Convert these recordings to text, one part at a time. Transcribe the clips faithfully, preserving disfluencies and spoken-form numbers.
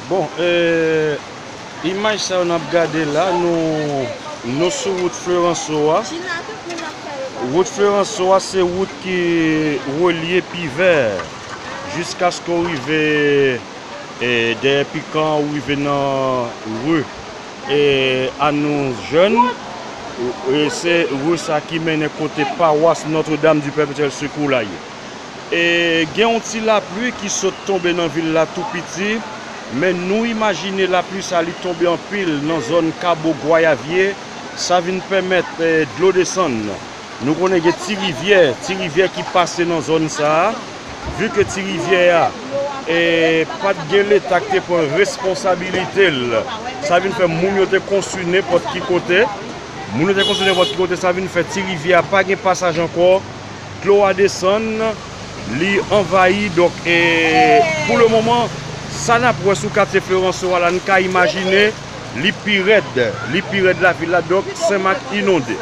Bon, e, imaj sa yo n ap gade la, nou, nou sou wout Floranso a. Wout Floranso a se wout ki relye Pivè jiskaske w rive, e, dèyè Pikan, ou rive nan ri, e, Anons Jèn. E se ri sa ki mennen kote pawas Notre-Dame du Perpétuel Secours la ye. E gen yon ti lapli ki sot tonbe nan vil la tou piti, men nou imajine lapli sa li tonbe anpil nan zòn Kabo Gwayavye, sa vin pèmèt, e, dlo desann. Nou konnen gen ti rivyè, ti rivyè ki pase nan zòn sa a. Vi ke ti rivyè a, e, pa t gen Leta ki te pran responsabilite l, sa vin fè moun yo te konstwi nenpòt ki kote. Moun yo te konstwi nenpòt ki kote, sa vin fè ti rivyè a pa gen pasaj ankò. Dlo a desann, li anvayi. Donk, e, pou le moman, sa n ap wè sou katye Floranso a la, n ka imajine li pi rèd, li pi rèd lavil la. Donk, Senmak inonde.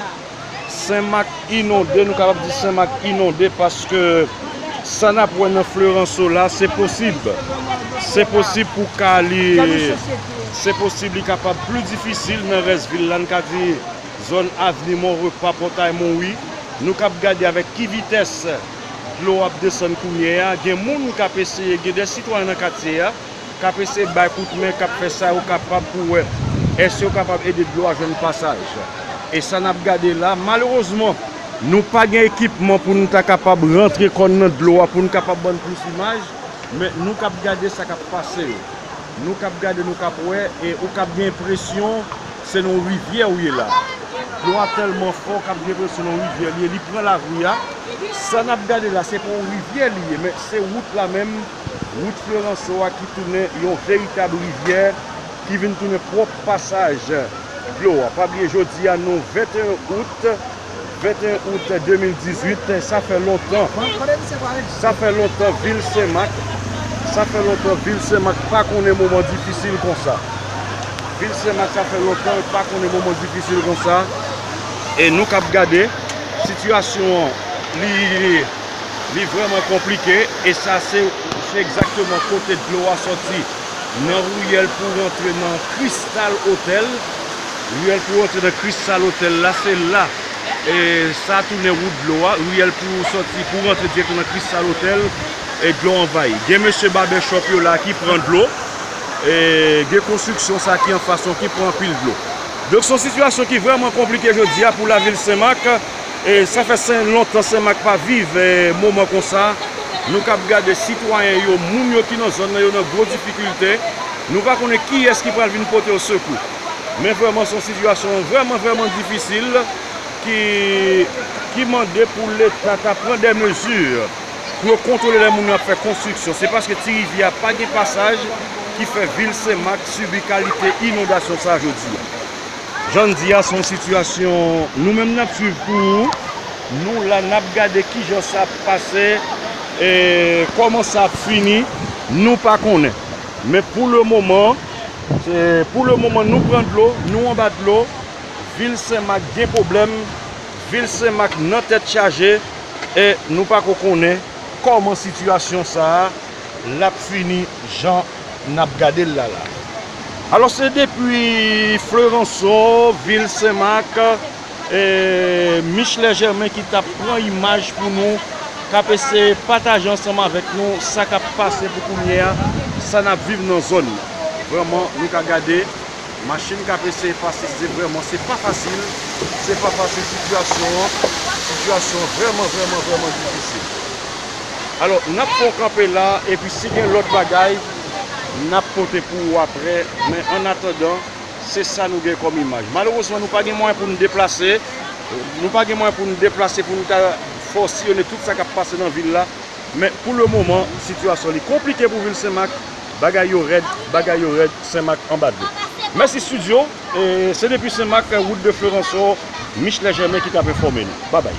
Senmak inonde, nou kapab di Senmak inonde paske sa n ap wè nan Floranso la, se posib. Se posib pou ka li, se posib li kapab pli difisil nan rès vil la, n ka di zòn Avni Mon Repa, Pòtay Monwi. Nou k ap gade avèk ki vitès dlo ap desann kounye a. Gen moun k ap eseye, gen de sitwayen nan katye a k ap eseye bay kout men, k ap fè sa yo kapab pou wè èske yo kapab ede dlo a jwenn pasaj. E sa n ap gade la, malerezman, nou pa gen ekipman pou nou ta kapab rantre kò n nan dlo a, pou nou kapab ban n plis imaj, men nou k ap gade sa k ap pase yo. Nou k ap gade, nou k ap wè, e ou k ap gen enpresyon se nan yon rivyè ou ye la. Dlo a tèlman fò, w k ap gen enpresyon nan yon rivyè li ye, li pran lari a. Sa n ap gade la, se pa yon rivyè li ye, men se wout la menm, wout Floranso a ki tounen yon veritab rivyè, ki vin tounen pwòp pasaj dlo a. Pa bliye, jodi a, nou venteyen out, venteyen out de mil dizuit, sa fè lontan. Sa fè lontan vil Senmak, sa fè lontan vil Senmak pa konnen moman difisil konsa. Vil Senmak, sa fè lontan pa konnen moman difisil konsa. E nou k ap gade, sitiyasyon an, li, li vrèman konplike. E sa, se, se egzakteman kote dlo a sòti nan riyèl pou rantre nan Crystal Hotel. Riyèl pou rantre nan Crystal Hotel la, se la, e, sa tounen wout dlo a. Riyèl pou sòti, pou rantre dirèkteman nan Crystal Hotel, e dlo anvayi. Gen mesye barbershop yo la ki pran dlo. E gen konstriksyon sa ki anfas nou ki pran anpil dlo. Donk, se yon sitiyasyon ki vrèman konplike jodi a pou lavil Senmak. E sa fè sen, lontan Senmak pa viv, e, moman konsa. Nou k ap gade sitwayen yo, moun yo ki nan zòn nan, yo nan gwo difikilte. Nou pa konnen kiyès ki pral vin pote yo sekou. Men vrèman, se yon sitiyasyon vrèman, vrèman difisil ki, ki mande pou Leta ta pran de mezi pou yo kontwole lè moun yo ap fè konstriksyon. Se paske ti rivyè a pa gen pasaj ki fè vil Senmak sibi kalite inondasyon sa a jodi a. Jan n di a, se yon sitiyasyon nou menm n ap swiv pou ou. Nou la, n ap gade kijan sa ap pase, e kòman sa ap fini, nou pa konnen. Men pou le moman, se, pou le moman, nou pran dlo, nou anba dlo, vil Senmak gen pwoblèm, vil Senmak nan tèt chaje, e nou pako konnen kòman sitiyasyon sa a l ap fini jan n ap gade l la la. Alò, se depi Floranso, vil Senmak, e, Michelet Germain ki t ap pran imaj pou nou, k ap eseye pataje ansanm avèk nou sa k ap pase pou kounye a, sa n ap viv nan zòn nan. Vrèman, nou ka gade, machin k ap eseye pase, se vrèman, se pa fasil, se pa fasil sitiyasyon an, sitiyasyon an vrèman, vrèman, vrèman difisil. Alò, n ap fè yon kanpe la, epi si gen lòt bagay, n ap pote pou ou aprè, men annatandan, se sa nou gen kòm imaj. Malerezman, nou pa gen mwayen pou n deplase, nou pa gen mwayen pou n deplase pou nou ta fè w siyone tout sa k ap pase nan vil la, men pou le moman, sitiyasyon li konplike pou vil Senmak, bagay yo rèd, bagay yo rèd, Senmak anba dlo. Mèsi estidyo, e se depi Senmak, wout de Floranso, Michelet Germain ki t ap enfòme nou. Babay.